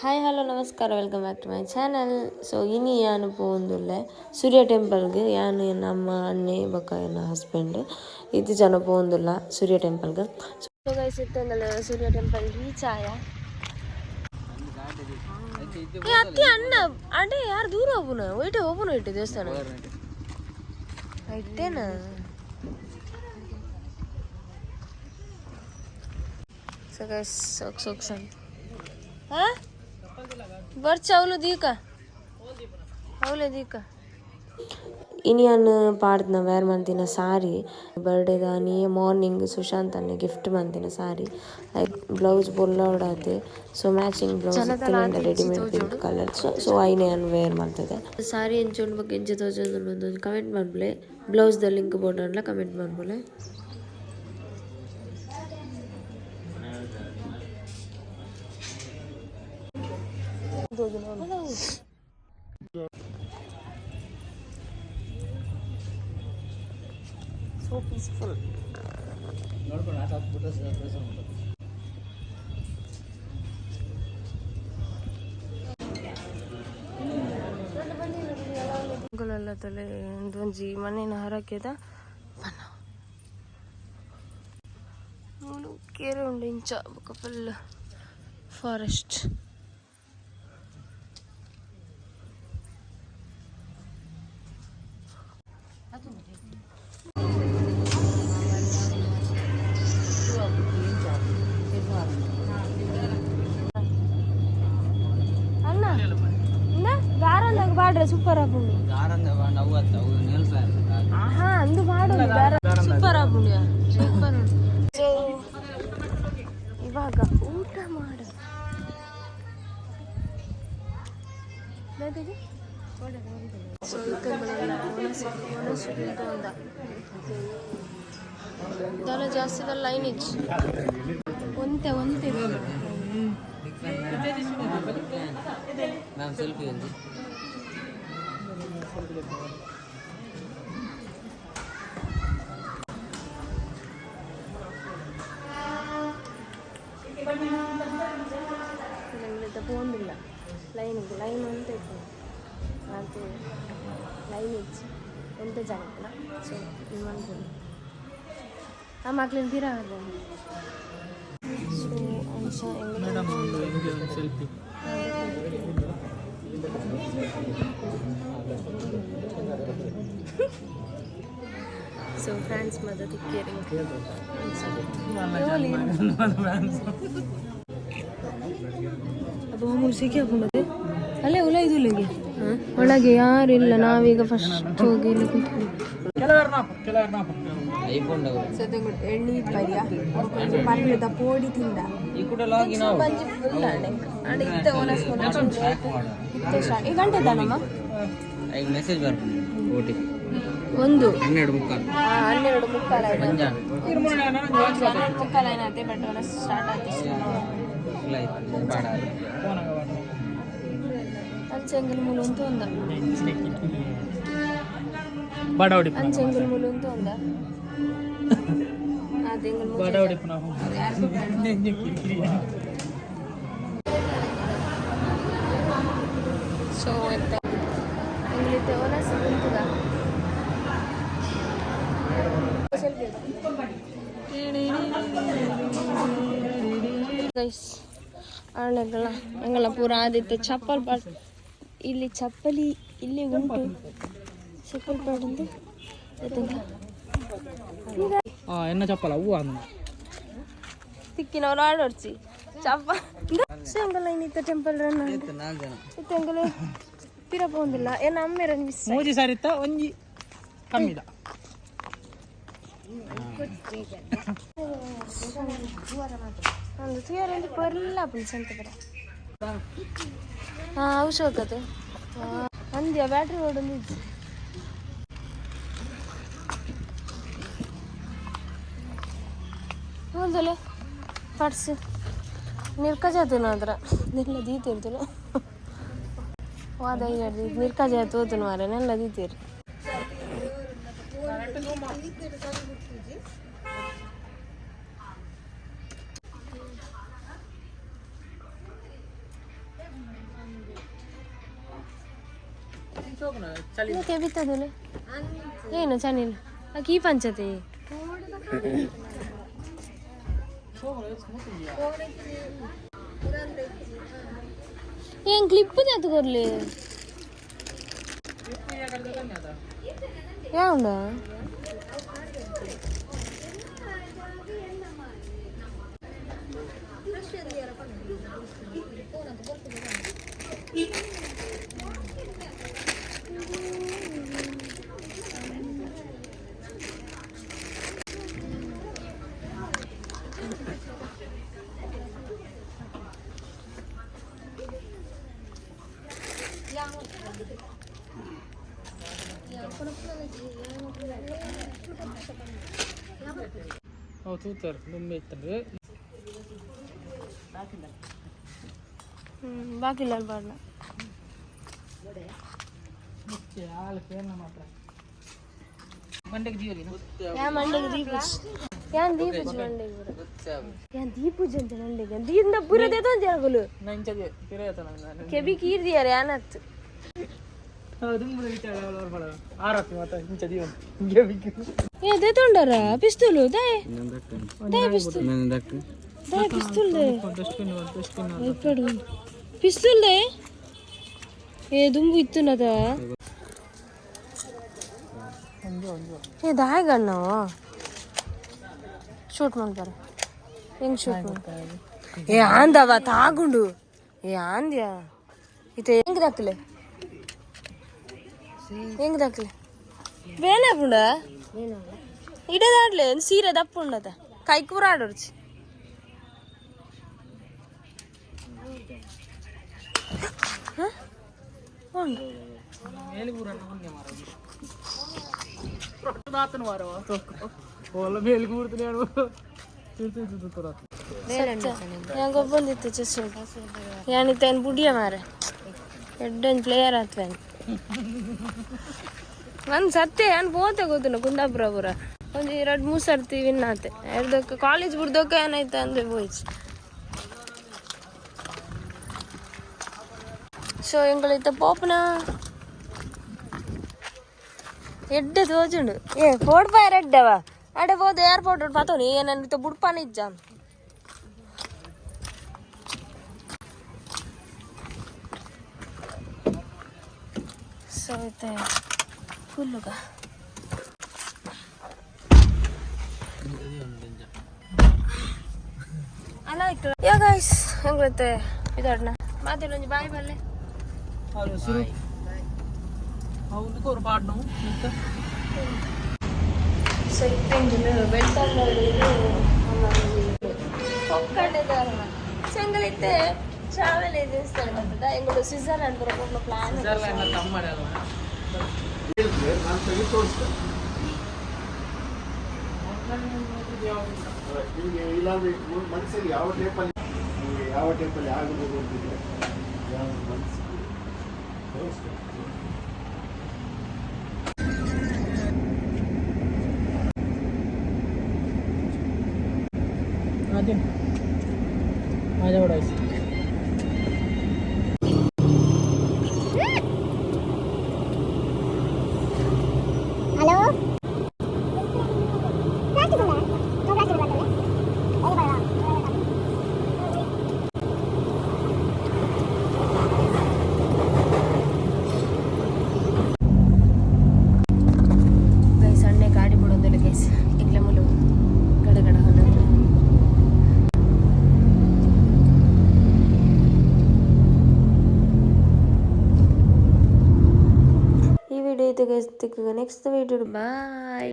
Hi, hello, ನಮಸ್ಕಾರ, welcome back to my channel. So ಇನಿ ಯಾನು ಪೋವೊಂದುಲ್ಲೆ ಸೂರ್ಯ ಟೆಂಪಲ್ಗೆ. ಯಾನು, ನಮ್ಮ ಅಣ್ಣೆ ಬೊಕ್ಕ ಎನ್ನ ಹಸ್ಬೆಂಡ್ ಇತ್ ಜನ ಪೋವೊಂದುಲ್ಲ ಸೂರ್ಯ ಟೆಂಪಲ್ಗೆ. ಸೊ ಗೈಸ್, ಇತ್ತೆ ಸೂರ್ಯ ಟೆಂಪಲ್ ರೀಚ್ ಆಯ. ಏ ಅತ್ತಿ ಅಣ್ಣ ಅಡೆ ಯಾರು ದೂರ ಹೋಗುನ ಒಯ್ಟೆ ಹೋಗುನ ಇಟ್ಟೆ ದೇವಸ್ಥಾನ ಇಟ್ಟೇನ. ಸೊ ಗೈಸ್, ಸೋಕ್ ಸೋಕ್ ಸಂತ ಹಾ ಬರ್ಚ ಅವಲು ದೀಕ ಅವಲೆ ದೀಕ. ಇನಿ ಯಾನ್ ಪಾಡ್ದನ ವೇರ್ ಮಂತಿನ ಸಾರಿ, ಬರ್ಡೇದಾನಿ ಮಾರ್ನಿಂಗ್ ಸುಶಾಂತ್ ಅಣ್ಣೆ ಗಿಫ್ಟ್ ಮಂತಿನ ಸಾರಿ. ಬ್ಲೌಸ್ ಬೊಲ್ಲವಡಾತೆ. ಸೊ ಮ್ಯಾಚಿಂಗ್ ಬ್ಲೌಸ್ ಇತ್ತಿನ ರೆಡಿಮೇಡ್ ಪಿಂಕ್ ಕಲರ್. ಸೊ ಸೊ ಐನೆ ಯಾನ್ ವೇರ್ ಮಂತದೆ. ಸಾರಿ ಎಂಚ ಉಂಡು ಬೊಕ್ಕ ಎಂಚ ತೋಜೊಂದುಂಡು ಒಂಜಿ ಕಮೆಂಟ್ ಮನ್ಪುಲೆ. ಬ್ಲೌಸ್ ದ ಲಿಂಕ್ ಬೋಡಾಂಡಲ ಕಮೆಂಟ್ ಮನ್ಪುಲೆ. ಸೊ ಪೀಸ್ಫುಲ್. ತಲೆ ಒಂಜಿ ಮಣ್ಣಿನ ಹರಕೆದ ಬನ್ನ. ಮೂಲು ಕೆರೆ ಉಂಡು ಇಂಚ, ಬೊಕ ಫುಲ್ ಫಾರೆಸ್ಟ್. ಅಣ್ಣ, ದಾರಂದಾಗ ಬಾಡ್ರೆ ಸೂಪರ್ ಆಪುಂಡು. ಆಹಾ, ಅಂದು ಬಾಡು ದಾರ ಸೂಪರ್ ಆಪುಂಡು, ಸೂಪರ್. ಸೊ ಇವಾಗ ಊಟ ಮಾಡ. ಸೊ ಇತ್ತೆ ದಾಲ ಜಾಸ್ತಿ ಲೈನ್ ಇಜ್ಜಿ, ಒಂತೆ ಒಂತೆ. ಮ್ಯಾಮ್, ಸೆಲ್ಫಿ ಒಂದು. ನಂಗೆ ಪೋಂದಿಲ್ಲ ಲೈನ್ ಲೈನ್ ಅಂತ ಇತ್ತು ಅದು. ಲೈನ್ ಇಜ್ಜಿ, ಒಂತೆ ಜನ. ಸೊ ಮನ್ಪುಂಡು ಆ ಮಕ್ಳಿನ ಪಿರ. ಸೊ ಅಂಚ. ಮೇಡಮ್, ಒಂದು ನಿಮಗೆ ಒಂದು ಸೆಲ್ಫಿ. ಸೊ ಫ್ರೆಂಡ್ಸ್ ಮದ ತಿಕ್ಕೇರಿ. ಅಬ್ಬ, ಸೆಕೆ ಹಾಕೊಂಡದೆ ಅಲ್ಲೇ ಉಲ ಇದು. ಒಳಗೆ ಯಾರು ಇಲ್ಲ. ನಾವೀಗ ಫಸ್ಟ್ ಹೋಗಿ ಇಲ್ಲಿ ಕೂತ್ಕೊಂಡು ಐಫೋನ್. ಎಳ್ನೀರು ಪರಿಯ ಪರ್ಲದ ಪೋಡಿ ತಿಂದ. ಈ ಕೂಡ ಲಾಗಿನ್. ಬಂಜಿ ಫುಲ್ ಅಂಡ್ ಇತ್ತೆ ಓನಸ್ ಇತ್ತೆ ಸ್ಟಾರ್ಟ್. ಈ ಗಂಟೆ ದಾನಮ್ಮ. ಈಗ ಮೆಸೇಜ್ ಬರ್ಪುಂಡು, ಓ ಟಿ ಪಿ. ಒಂದು 12:45. 12:45 ಆಯ್ತು. ಮಂಜಾನ. 12:45 ಏನಾಯ್ತು, ಬಟ್ ಓನಸ್ ಸ್ಟಾರ್ಟ್ ಆಯ್ತು. ಇಲ್ಲ, ಆಯ್ತು ಬಾಡ. ಅಂಚೆಂಗಲ್ ಮೂಲು ಅಂತ ಒಂದ. ಬಡವಡಿ. ಅಂಚೆಂಗಲ್ ಮೂಲು ಅಂತ ಒಂದ ಆ ತಿಂಗಳು. ಬಡವಡಿ. ಸೊ ಇತ್ತೆ ಎಂಗ್ಲಿತ್ತೆ ಓನಸ್ ಉಂತುದ. Selfie guys. ಆಣೆಗಳ ಎಂಗಳ ಪೂರ ಆದಿತ್ತೆ ಚಪ್ಪಲ್ ಪಾಡ್. ಇಲ್ಲಿ ಚಪ್ಪಲಿ ಇಲ್ಲಿ ಉಂಟು. ಚಪ್ಪಲ್ ಪಾಡಂದು. ಹಾಂ, ಎನ್ನ ಚಪ್ಪಲ ಹೂವು ಅಂದ. ತಿಕ್ಕಿನವ್ರು ಆಡೋರ್ಚಿ ಚಪ್ಪ. ಸೊ ಎಂಗಲ ಇನ್ನಿತ್ತ ಟೆಂಪಲ್ ರನ್. ನಾಲ್ಕು ಜನ. ಇತ್ತೆ ಎಂಗಲ ಪಿರ ಪೋಂದಿಲ್ಲ ಏನ ಅಮ್ಮೇರನ್ ಮಿಸ್. ಮೂಜಿ ಸಾರಿತ್ತ ಒಂಜಿ ಕಮ್ಮಿದ. ಒಂದು ತುಯಾರ ಒಂದು ಪರ್ಲ ಸಂತ ಬರ. ಹಾಂ, ಅವಶ್ಯಕತೆ ಅಂದ್ಯ ಬ್ಯಾಟ್ರಿ ಓಡೊಂದು ಇಜ್ಜಿ. ಹೌದಲ್ಲ, ಪರ್ಸ್ ನಿರ್ಕಜಾತೇನ ಅದ್ರ ನೆಲ್ಲ ದೀತಿರ್ತಲ್ಲ. ವಾದ ನಿರ್ಕಜ ತೋತನು ಮಾರೆ, ನೆಲ್ಲ ದೀತೀರಿ. ಕೆಬಿತ್ತದಲೆ ಏನು ಚನಿಲ್ ಕೀ ಪಂಚತೆ. ಏನ್ ಕ್ಲಿಪ್ ಕೊರ್ಲಿ ಯಾവുಂಡ? ಅವು ತೂತಾರ ದುಂಬೆ ಇತ್ತಂದ್ರೆ. ಬಾಕಿ ಇಲ್ಲ ಬಾರ್ನ. ಹಾಲು ಪೇರ್ನ ಮಾತ್ರ ಮಂಡೆಗೆ ಜೀವಲಿ. ಯಾ ಮಂಡೆಗೆ ದೀಪುಜ್, ಯಾನ್ ದೀಪುಜ್ ಮಂಡೆಗೆ ಯಾನ್ ದೀಪುಜ್ ಅಂತ ಮಂಡೆಗೆ ದೀಂದ ಪೂರ ದೇತೊಂದು ಜನಕುಲು. ನಂಚದೆ ಪಿರಯತ ನಾನು. ಕೆಬಿ ಕೀರ್ದಿಯಾರ ಯಾನತ್ತು. ದುಂಬು ವಿಚಾರ ಆರತಿ ಮಾತ ಇಂಚ ದೀವನ್ ಗೆಬಿಕ್. ಏ ದೇತೊಂಡಾರ ಪಿಸ್ತೂಲು ದಾಯೆ ದಾಯೆ ಪಿಸ್ತೂಲ್? ದಾಯೆ ಪಿಸ್ತೂಲ್ they? Dustbin dustbin. ಇಪ್ಪಡು pistol they. ಏ ದುಂಬು ಇತ್ತುನದ. ಏ ದಾಯಗಣ್ಣ ಶೂಟ್ ಮಾಡ್ತಾರೆ, ಹೆಂಗ್ ಶೂಟ್ ಮಾಡ್ತಾರೆ? ಏ ಆಂದವ ತಾಗುಂಡು. ಏ ಆಂದ್ಯಾ ಇತ್ತೆ ಹೆಂಗ್ ದಾಕ್ಲೆ, ಹೆಂಗ್ ದಾಕ್ಲೆ? ಬೇನೆ ಪುಂಡ ಇಡದಾಡ್ಲೆ ಸೀರೆ ದಪ್ಪ ಉಂಡದ ಕೈ ಪೂರ ಆಡೋರ್ಚಿ. ಉಂಡು. ಮೇಲೆ ಊರನ್ನು ಪುಣ್ಯ ಮಾರೋದು ದಾತನ ಮಾರವ ಓಲ ಮೇಲೆ ಕೂರ್ತೀನಿ ತಿರ್ತು. ಯಾಗೊಬ್ಬಂದಿತ್ತು ಚೆಸ್ ಯಾನಿತ್ತೇನು ಬುಡಿಯ ಮಾರೆ ಎಡ್ಡೊಂದು ಪ್ಲೇಯರ್ ಆತ್ವೇನು ಒಂದು ಸತ್ಯ. ಯಾನ್ ಪೋತೆ ಗೊತ್ತುಂಡು ಕುಂದಾಪುರ ಪುರ ಒಂಜಿ ಎರಡು ಮೂರು ಸರ್ತಿ ವಿನ್ ಆತೆ. ಎರ್ದಕ್ಕೆ ಕಾಲೇಜ್ ಬುಡ್ದಕ್ಕೆ ಏನಾಯ್ತು ಅಂದ್ರೆ ಪೋಯ್ಚು. ಸೊ ಎಂಕುಲು ಪೋಪುನ ಎಡ್ಡೆ ತೋಜುಂಡು. ಏ ಪೋಡ್ಪಾಯರ್ ಎಡ್ಡವ ಅಡೆ ಪೋದು ಏರ್ಪೋರ್ಟ್ ಪತೋನಿ ಏನನ್ನ ಬುಡ್ಪಾನ ಇಜ್ಜ. ಸೊ ಇತ್ತೆ ಫುಲ್ಲುಗ ಅಲ್ಲ ಯಾ ಗೈಸ್, ಹೆಂಗ್ ಇದಾಡ್ನ ಮಾತೇನೊಂಜಿ ಬಾಯ್ ಬಲ್ಲೆ. ಹಲೋ ಸುರು ಅವನು ಪಾಡ್ನು. ಸೊ ಇಪ್ಪೆಂಜಿನ ಬೆಳ್ತಂಗಡಿ ಸೆಂಗಲಿತ್ತೆ ಟ್ರಾವೆಲ್ ಏಜೆನ್ಸಿ ಬರ್ತದ. ಎಂಗಳು ಸ್ವಿಟ್ಜರ್ಲ್ಯಾಂಡ್ ಬರೋ ಪ್ಲಾನ್. ತಮ್ಮಡಲ್ಲ. ನಾನು ತೆಗೆದು ತೋರಿಸ್ತೇನೆ ನಿಮಗೆ. ಇಲ್ಲಾಂದ್ರೆ ಮನಸ್ಸಲ್ಲಿ ಯಾವ ಟೈಪಲ್ಲಿ ನಿಮಗೆ ಯಾವ ಟೈಪಲ್ಲಿ ಆಗಬಹುದು ಅಂತಿದೆ, ಯಾವ ಮನಸ್ಸಿಗೆ ತೋರಿಸ್ತೇನೆ. ಅದೇ ಆಜಾ ಬಡ. ಹಲೋ, ಪ್ಲಾಸ್ಟಿಕ್ ಉಂಟಾ? ನೋ ಪ್ಲಾಸ್ಟಿಕ್ ಬರ್ತದೆ. ಎಲ್ಲಿ ಬರಲ್ಲ. ಗೈಸ್, ಅಣ್ಣೆ ಗಾಡಿ ಬಿಡೋದಿಲ್ಲ ಗೈಸ್. ಎಂಗ್ಲ ಮುಲು ಗಡ ಗಡ ಹೊಂದಲ್ಲ. ಈ ವಿಡಿಯೋ ಇದು ಗೈಸ್. Next video bye.